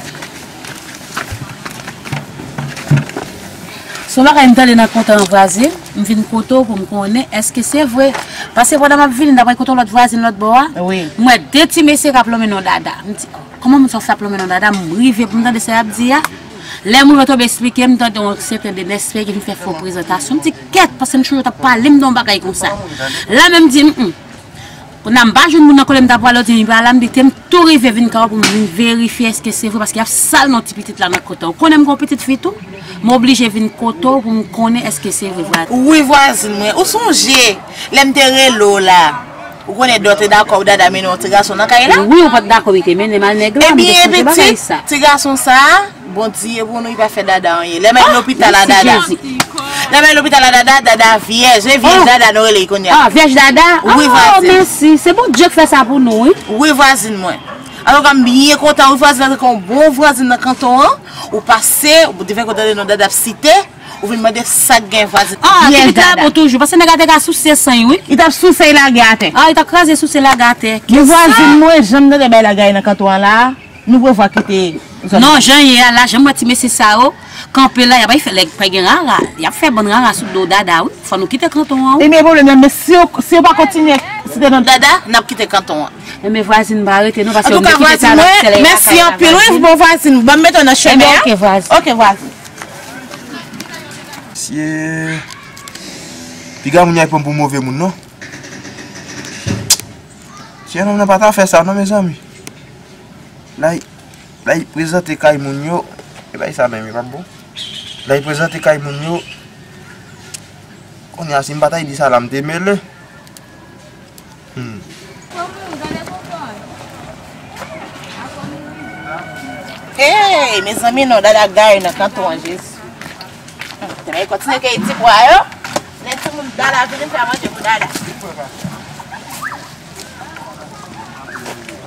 Se yon bagay m tande nan kontan an, vwazin. M vin kote w pou m konnen èske se vre. Paske pandan m ap vini, m t ap al kote yon lòt vwazin lòt bò a. Wi. M wè de ti mesye k ap lonmen non Dada. M di, oh. Kòman moun sa yo fè ap lonmen non Dada? M rive pou m tande sa y ap di a. Lè moun yo tonbe esplike m, m tande yon sèten de Nèspèy ki vin fè fo prezantasyon. M di, kèt, paske m chonje yo t ap pale m de yon bagay konsa. La menm m di, m, m. Kounye a m pa jwenn moun nan kote m t ap prale, yo di m li pa la, m di, te m tou rive vin kay ou pou m vin verifye èske se vre, paske y ap sal non ti pitit la nan kont an. Ou konnen m gen yon pitit fi tou, m oblije vin kote w pou m konnen èske se vre, vwazin. Wi, vwazin mwen, ou sonje lè m te rele w la? Ou konnen Dò te dakò pou Dada mennen yon ti gason nan kay la? Wi, ou pa t dakò pou li te mennen m al nèg la, m te sonje bagay sa. Ebyen, pitit, ti gason sa a, Bondye pou nou, li pa fè Dada anyen. Lè m al lopital la, Dada. Lè m al lopital la, Dada, Dada vyèj. E vyèj Dada nou rele l kounye a. Ah, vyèj Dada? Wi, vwazin. Mèsi. Se Bondye k fè sa pou nou, wi. Wi, vwazin mwen. Antouka, m byen kontan, wi, vwazin, antanke yon bon vwazin nan kanton an. Ou pase, ou te fè kontan de non Dada ap site. Ou vin mande sa k gen vwazin. Ah, ti pitit la bon toujou, paske nèg la te ka souse san l, wi. Li t ap souse l lage atè. Ah, li t ap kraze souse l lage atè. Men vwazin mwen, jan m tande bay lagay nan kanton an la, nou prevwa kite zòn nan. Non, jan ye a la, jan m wè ti mesye sa yo kanpe la, y ap fè lèg pa gen rara. Y ap fè bann rara sou do Dada, wi. Fò nou kite kanton an, wi. Ebyen, pwoblèm nan, men si yo, si yo pa kontinye site non Dada, n ap kite kanton an. Ebyen, vwazin, pa rete non, paske yo vle kite sa nan sèl lakay la, vwazin. Antouka, vwazin mwen, mèsi anpil, wi, bon vwazin. Ban m mete w nan chemen an. Ebyen, ok, vwazin. Ok, vwazin. Mesye, piga moun yo al pran m pou move moun, non. Tyenonm nan pa ta fè sa, non, mezanmi. L al, l al prezante kay moun yo. E bay sa menm, e p ap bon. L al prezante kay moun yo. Kounye a, si m pa ta di sa la, m te mele. Hey, mezanmi, non, Dada gaye nan kanton an, Jezi. Hmm, te bay kontinye ke ti pwa yo. Lè timoun Dada vini fè manje pou Dada.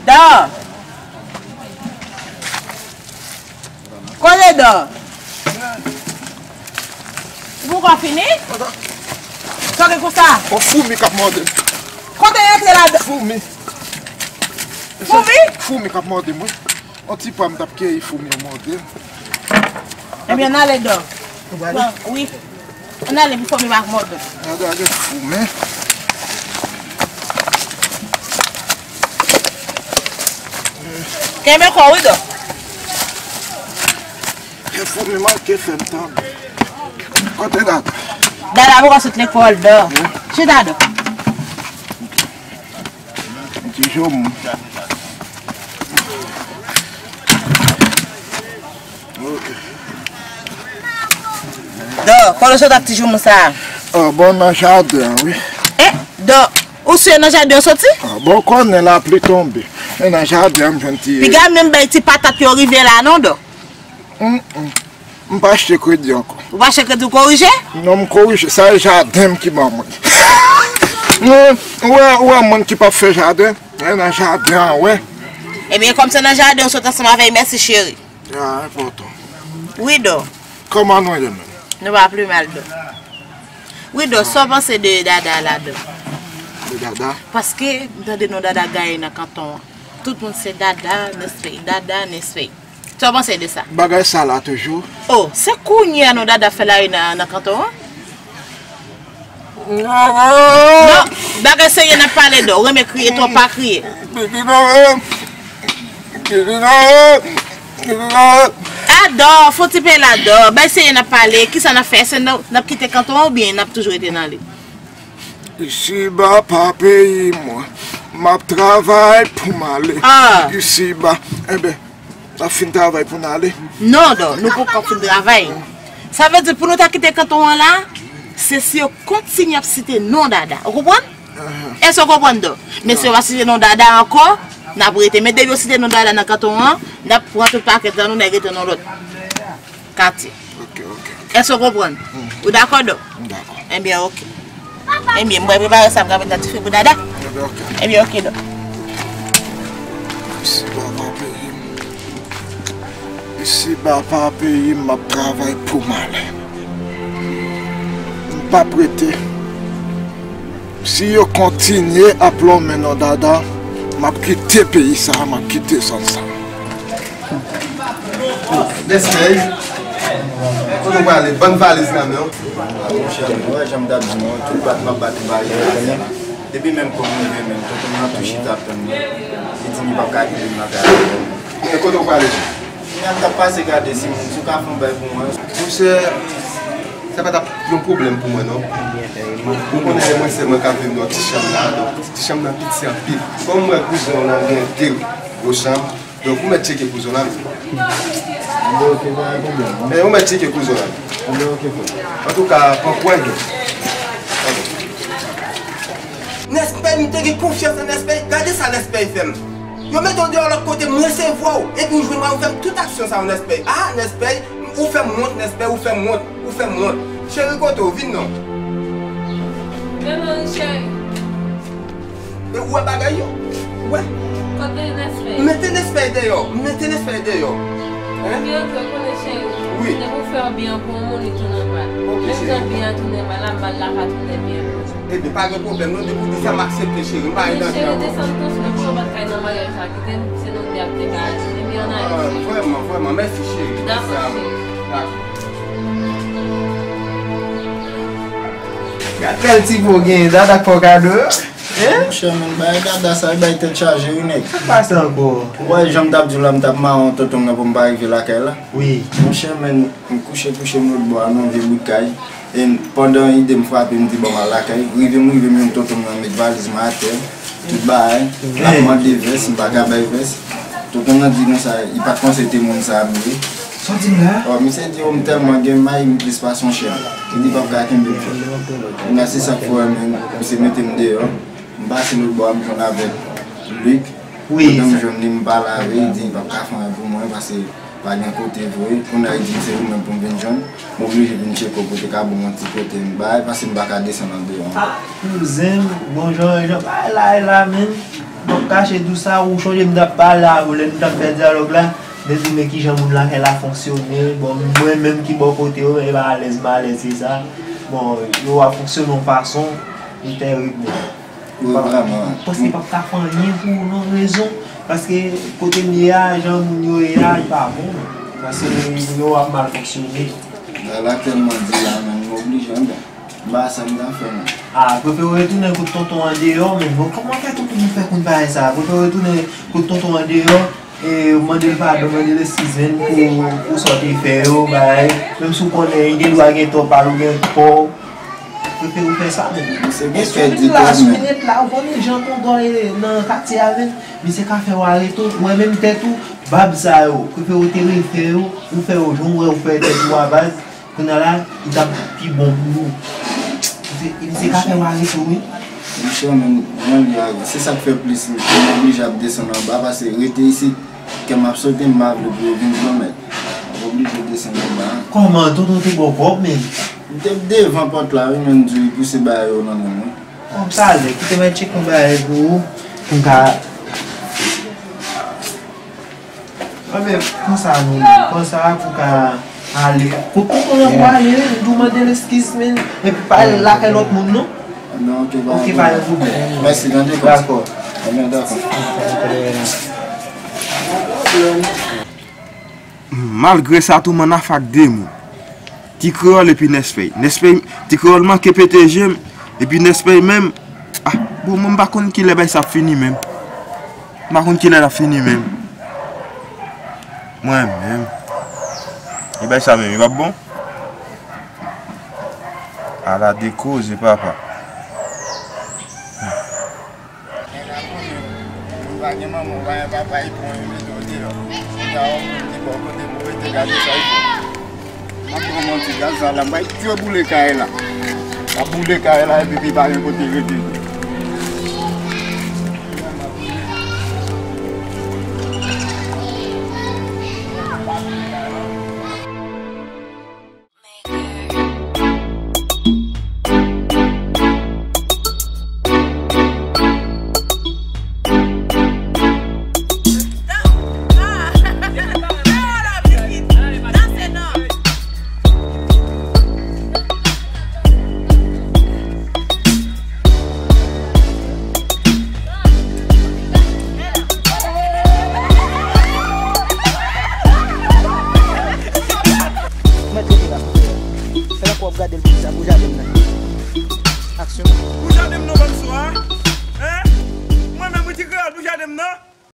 Dan. Kote Dan? Ou poko fini? Sa gen konsa? On foumi k ap mòde m. Kote rantre ladan? Foumi. Foumi? Foumi k ap mòde m, wi. On ti pwa m t ap keyi, foumi an mòde m. Ebyen, ann ale, Dan. Ou prale? Wi. Ann ale, pou foumi pa mòde m. Gade, gade, foumi. Kenbe kò w, wi, Dan. Gen foumi manke fè m tann. Kote Dada? Dada poko sot lekòl, Dan. Chita, Dan. Ti jomou. Ok. Dan, kote w sot ak ti jomou sa a? Ah, bon, nan jaden an, wi. Eh, Dan, ou si nan jaden w soti? Ah, bon, konnen lapli tonbe. E nan jaden an, m jwenn ti... Piga menm bay ti patat yo rive la, non, Dan? Mm, mm. M pa achte kredi ankò. Ou pa achte kredi, ou korije? Non, m korije. Sa e jaden m ki ban mwen. Non, ou wè, ou wè moun ki p ap fè jaden? E nan jaden an, wè. Ebyen, kòm se nan jaden, ou sot ansanm avè l, mèsi, cheri. Ah, enpòtan. Wi, Dan. Kòman nou ye menm? Nou pa pli mal, Dan. Wi, Dan, sa w panse de Dada la, Dan? De Dada? Paske m tande non Dada gaye nan kanton an. Tout moun se Dada, Nèspèy, Dada, Nèspèy. Sa w panse de sa? Bagay sa la toujou. Oh, se kounye a non Dada fè lari nan, nan kanton an? Non, bagay serye n ap pale, Dan. Ou renmen kriye twòp, pa kriye. Pitit mwen, pitit mwen, pitit mwen. Adò, fon ti peye la, Adò. Bagay serye n ap pale. Kisa n ap fè? Èske n ap, n ap kite kanton an oubyen n ap toujou rete nan li? Isiba pa peyi mwen, m ap travay pou m ale. Ah. Isiba, enben, n ap fin travay pou n ale. Non, non, nou poko fin travay. Sa vle di pou nou ta kite kanton an la, se si yo kontinye ap site non Dada. Ou konprann? Èske w konprann, Dan? Men si yo pa site non Dada ankò, n ap rete. Men depi yo site non Dada nan kanton an, n ap pran tout pakèt lan nou, n al rete nan lòt katye. Ok, ok, ok. Èske w konprann? Hmm. Ou dakò, Dan? M dakò. Ebyen, ok. Ebyen, m pral prepare sa m ka met nan dife pou Dada. Ebyen, ok. Ebyen, ok, Dan. Isiba pa peyi m. Isiba pa peyi m, m ap travay pou m ale. M p ap rete. Si yo kontinye ap lonmen non Dada, m ap kite peyi sa a, m ap kite zòn sa a. Nèspèy, kote w prale? Ban m valiz nan men w. Monchè, ou wè jan m t ap di w an, tout bat m ap bat ou ba yo, ou konnen. Depi menm kòm m rive menm, tonton m nan tou chita ap tann mwen. Li di m li p ap ka kite m lakay avè l. Men kote w prale? Kounya m t ap pase gade si m, si w ka fè yon bay pou mwen. Monchè, sa pa t ap yon pwoblèm pou mwen, non. Ou konnen se mwen sèlman k ap viv nan ti chanm la, donk ti chanm nan piti anpil. Kòm m wè kouzen w lan gen de gwo chanm, donk ou mèt tcheke kouzen w la. Ebyen, ok, pa gen pwoblèm. Men ou mèt tcheke kouzen w la. Ebyen, ok, frè. Antouka, pran kwen, donk. Nèspèy, m te gen konfyans nan Nèspèy. Gade sa Nèspèy fè m. Yo mete w deyò lòt kote, m resevwa w. Epi w jwenn mwen, ou fè m tout aksyon sa yo, Nèspèy. Ah, Nèspèy, ou fè m wont, Nèspèy, ou fè m wont. Ou fè m wont. Cheri, kote w? Vin non. Men mari cheri. E ou wè bagay yo? Ou wè? Kote Nèspèy? M mete Nèspèy deyò. M mete Nèspèy deyò. Hein? Byen, ou konnen cheri. Wi. Depi w fè yon byen pou yon moun, li tounen mal. Ok, cheri. Menm jan byen an tounen mal la, mal la ka tounen byen. Ebyen, pa gen pwoblèm, non, depi w di sa, m aksepte, cheri. M pa gen danje ankò. Cheri, desann tou, sinon pou nou pa t ka nan maryaj sa, kite m, se nou de ap te ka ale. Ebyen, ann ale, cheri. Ah, vrèman, vrèman, mèsi, cheri. Dakò, cheri. Dakò. Gad bèl ti po genyen, Dada k fè w kado yo. Hein? Monchè, men, bay Dada sa, bay tèt chaje, wi, nèg. Sa k pase ankò? Ou wè, jan m t ap di w la, m t ap mawon tonton m nan pou m pa rive lakay la. Wi. Monchè, men, m kouche, kouche m lòt bò a, nan vye bout kay. E pandan ide m frape, m di, "Bon, m al lakay." Rive m rive, m jwenn tonton m nan met valiz mwen atè, tout bagay. L ap mande vès, m pa ka bay vès. Tonton m nan di konsa, li pa t panse te moun sa ap vre. Sa w di m la? Ò, misye di, "O, m tèlman gen may, m plis pase yon chen." Li di, "P ap ka kenbe m fè." Kounya, se sa k fè, men, misye mete m deyò. M pase lòt bò a, m jwenn avèk Luc. Wi, kote m sa jwenn li, m pale avè l, li di li p ap ka fè anyen pou mwen, paske pa gen kote vre. Kounye a, li di m se ou menm pou m vin jwenn. M oblije vin tcheke w pou w te ka ban m yon ti kote m bay, paske m pa ka desann andeyò. Ah, kouzen m, bon jan, jan bagay la ye la, menm. M p ap kache tou sa, ou chonje m t ap pale avè w lè nou t ap fè dyalòg la, de di men kijan moun lakay la fonksyone. Bon, mwen menm ki bò kote yo, e pa alèz m alèz, se sa. Bon, yo ap fonksyone yon fason, li tèrib, men. Wi, vrèman. M panse m p ap ka fè anyen pou ou non, rezon. Paske kote m ye a, jan moun yo ye a, li pa bon. Paske yo ap mal fonksyone. Bagay la tèlman di la, menm, m oblije anndan. M pa sa m ta fè, non. Ah, prefere w retounen kote tonton andeyò, menm. Bon, kòman fè tonton nou fè konn bagay sa? Prefere w retounen kote tonton andeyò, e mande l padon, mande l eskiz, menm, pou, pou sa w te fè yo, bagay. Menm si w konnen, li gen dwa gen tò pa l, ou gen tò. Prefere w fè sa, menm. Misye gen kè di kòb, menm. Sou minit la, ou konnen jan tonton ye nan katye a, menm. Misye ka fè w arete, ou wè menm tèt ou, bab sa yo, prefere w te refè yo, ou fè yo jan w wè ou fè tèt ou a baz. Kounye a la, li t ap pi bon pou ou. Misye, misye ka fè w arete, wi. Monchè, men, jan li a, se sa k fè plis m oblije ap desann anba, paske rete isit, kè m ap sote, m pa vle pou yo vin pran mèt. M ap oblije desann anba. Kòman, tonton te ba w kòb, menm? M te devan pòt la, wi, men m di w, li pouse bagay yo nan men mwen. Bon, talè, kite m al tcheke yon bagay pou ou, pou m ka Anben, konsa nou, konsa pou ka ale. Pou, pou konnen pou ale, nou mande l eskiz, men, epi pa al lakay lòt moun, non. Non, ok, pa gen pwoblèm. Mèsi, tande, kòm. Dakò. Anben, dakò. Malgre sa, tou, m ann afè ak de moun. Ti Kreyòl epi Nèspèy. Nèspèy, Ti Kreyòl manke pete je m, epi Nèspèy menm, ah, bon, mwen m pa konn kilè bagay sa ap fini menm. M pa konn kilè l ap fini menm. Mwen menm. E bagay sa menm, li p ap bon? Ala de koze, papa. Nèg la konnen, ou pa gen manman, ou pa gen papa, epi w mete w deyò. Nèg la, yon moun ki bò kote pou rete, gade sa, epi m ap pran manti gaz sa la, m bay dye boule kay la. M ap boule kay la, epi pi pa gen kote rete. Mèt rete la. Fè l ankò w ap gade l pou sa, pou jaden m nan. Aksyon. Pou jaden m nan, bann swa. Hein? Mwen menm, wi, Ti Kreyòl, pou jaden m nan.